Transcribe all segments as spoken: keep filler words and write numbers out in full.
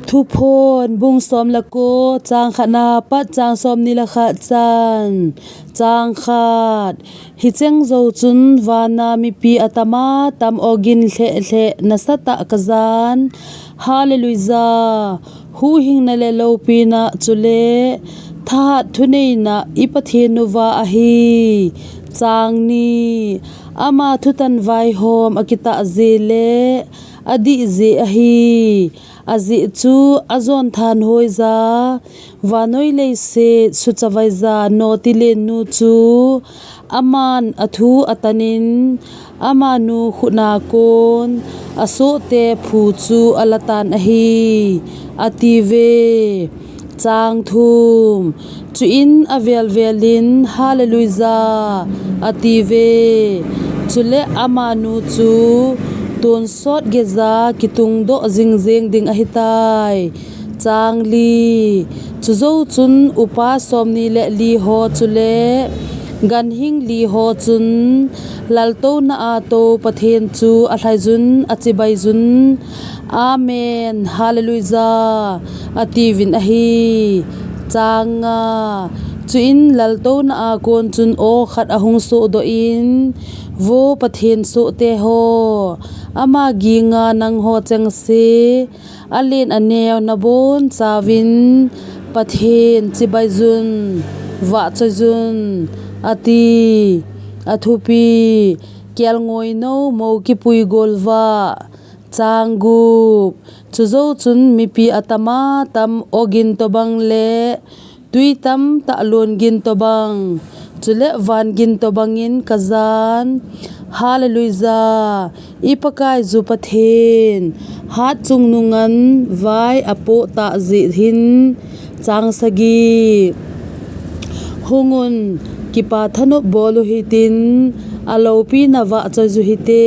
Thuphon bung som le ko, chang khat na pat chang som ni le khat chan. Chang khat. Hicheng jou chun vana mipi atama tam ogin lheh lheh nasatah kajan. Hallelujah. Huhhingna le loupina chule thahat thuneina i Pathen uva ahi. Chang ni. Ama thutan vaihom akitah jeh le adih jeh ahi. Ajeh chu ajon thanhoija, vannoi leiset suchavaija Notilen nu chu aman athu atanin, amanu khutna kon asohte phu chu alatan ahi, atiuve. Chang thum. Chuin avel velin, Hallelujah, atiuve. Chule amanu chu tonsot geija kitungdoh jingjeng ding ahitai. Chang li. Chujou chun upa som ni le li ho chule ganhing li ho chun laltouna a tou Pathen chu alhaijun achibaijun. Amen, Hallelujah, atiuvin ahi. Chang nga. Chuin laltouna a kon chun aw khat ahung sohdoh in, Vo Pathen sohte ho, ama ginga nangho chengse, alen aneo nabonchauvin Pathen chibaijun, vahchoijun, ati. Athupi. Kelngoinou mou kipui golvah. Chang gup. Chujou chun mipi atama tam ogin tobang le tui tamtah longin tobang, chule vangin tobangin kajan. Hallelujah. I Pakaiyu Pathen, hatchungnung an vai apoh tah jeh hin. Chang sagi. Hungun, kipa thanop bol uhitin, aloupina vahchoiju hite.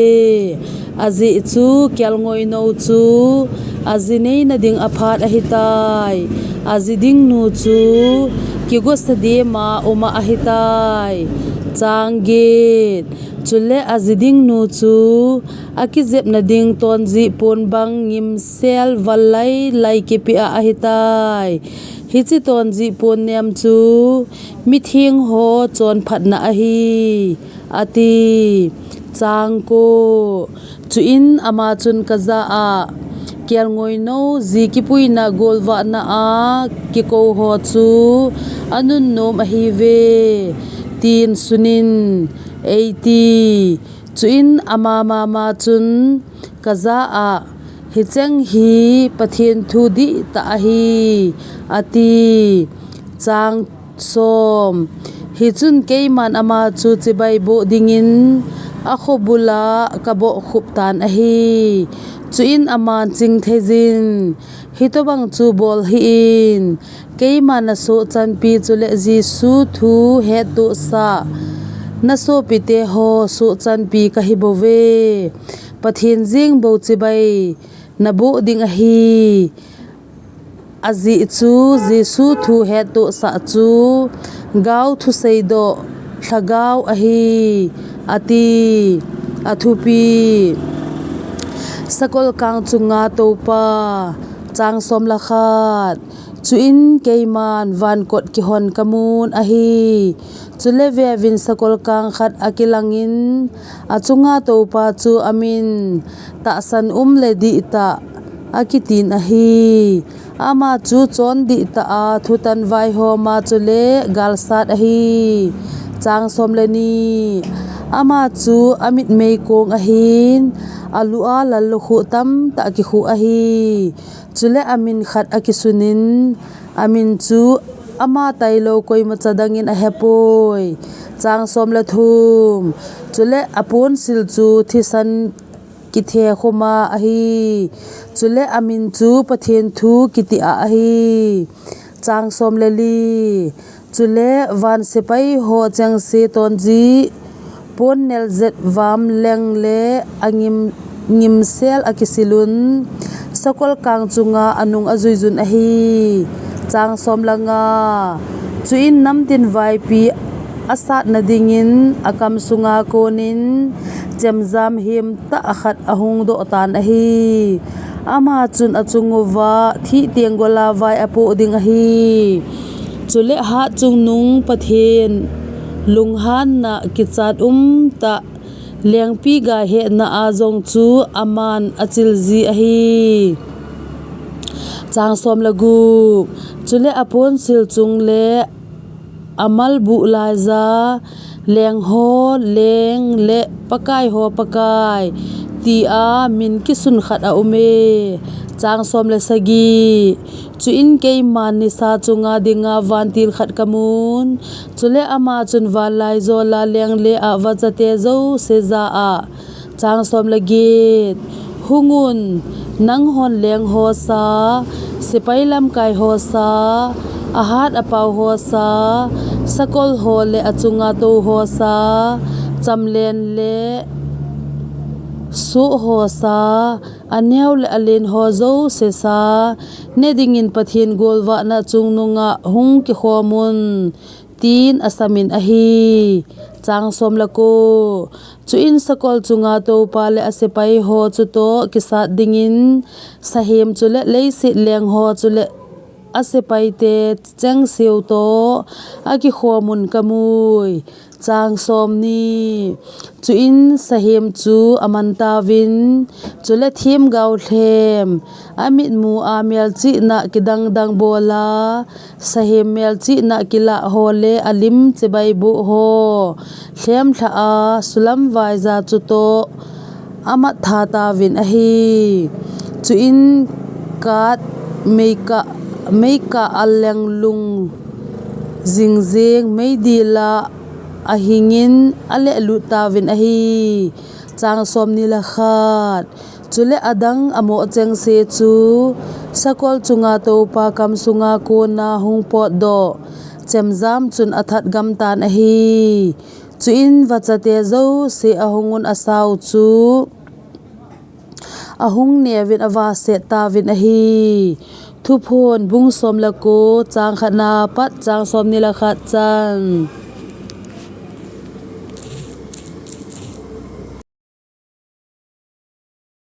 Ajeh chu kelngoinou chu aji neina ding aphat ahitai. Aji dingnu chu kigosa dema uma ahitai. Chang get. Chule aji dingnu chu akijepna ding tonjih pon bang ngimsel val lailai kipeh a ahitai. Hiche tonjih pon nem chu mitheng ho chonphatna ahi, ati. Chang ko. Chuin ama chun kajah a, kelngoinou ji kipuina golvahna a kikou ho chu anunnom ahiuve, tin sunin, eiti. Chuin ama mama chun kajah a, hicheng hi Pathen thu dihtah ahi, ati. Chang som. Hichun keiman ama chu chibai boh dingin akhobul a kabohkhup tan ahi. Chuin aman chingtheijin, hitobang chu bol hih in, keima nasoh chanpi chule Jesu thu hettohsah nasopite ho soh chanpi kahibouve. Pathen jengbou chibai naboh ding ahi. Ajeh chu Jesu thu hettohsah chu gao thuseidoh lhagao ahi, ati. Athupi. Sakolkang chunga toupa. Chang som le khat. Chuin keiman vankot kihon kamun ahi. Chule veuvin sakolkang khat akilangin, achunga toupa chu amin Tahsan um le Dihtah akitin ahi. Ama chu chon dihtah a thutan vaihoma chule galsat ahi. Chang som le ni. Ama chu amit meikong ahin, alu a lallukhuh tamtah kikhuh ahi. Chule amin khat akisunin, amin chu ama tailou koimacha dangin ahepoi. Chang som le thum. Chule aponsil chu thisan kithekhuma ahi. Chule amin chu Pathen thu kiti a ahi. Chang som le li. Chule van sepai ho chengse tonjih pon neljet vam leng le angim, ngimsel akisilun, sakolkang chunga anung ajuijun ahi. Chang som le nga. Chuin namtin vaipi asatna dingin akam sunga konin chemjam hemtah khat ahung doh tan ahi. Ama chun achunguva thih tenggola vai apoh ding ahi. Chule hatchungnung Pathen lunghanna kichat umtah lengpi gai hetna a jong chu aman achilji ahi. Chule aponsil chungle amalbuh laija, lengho leng le pakaiho pakai, tia min kisun khat aume. Chuin keiman nisa chunga dinga vantil khat kamun; chule ama chun vanlaijola lengle avachate jouse ja-a, Hungun, nanghon lengho sa, sepai lamkaiho sa, ahat apaoho sa, sakolhole achunga touho sa, chamlenle sohho sa, aneole alenho jouse sa, ne dingin Pathen golvahna chungnunga hung kikhomun, tin asamin ahi. Chuin sakol chunga toupale asepaiho chutoh kisat dingin sahem chule leiset lengho chule asepaite chengseutoh akikhomun kamui. Chuin sahem chu amantauvin, chule themgao lhem, amitmua melchihna kidangdang bola, sahem melchihna kilahhole alim chebaibohho lhemlha-a sulamvaija chutoh amattha tauvin ahi. Chuin kat meikah-a lenglung jingjeng meidila ahingin alehlut tauvin ahi. Chule adang amoh chengse chu sakol chunga toupa kamsunga kona hung potdoh chemjam chun athat gamtan ahi. Chuin vachate jouse ahungun asao chu ahung neuvin avaset tauvin ahi. Thuphon bung somle ko, chang khatna pat chang somni le khat chan.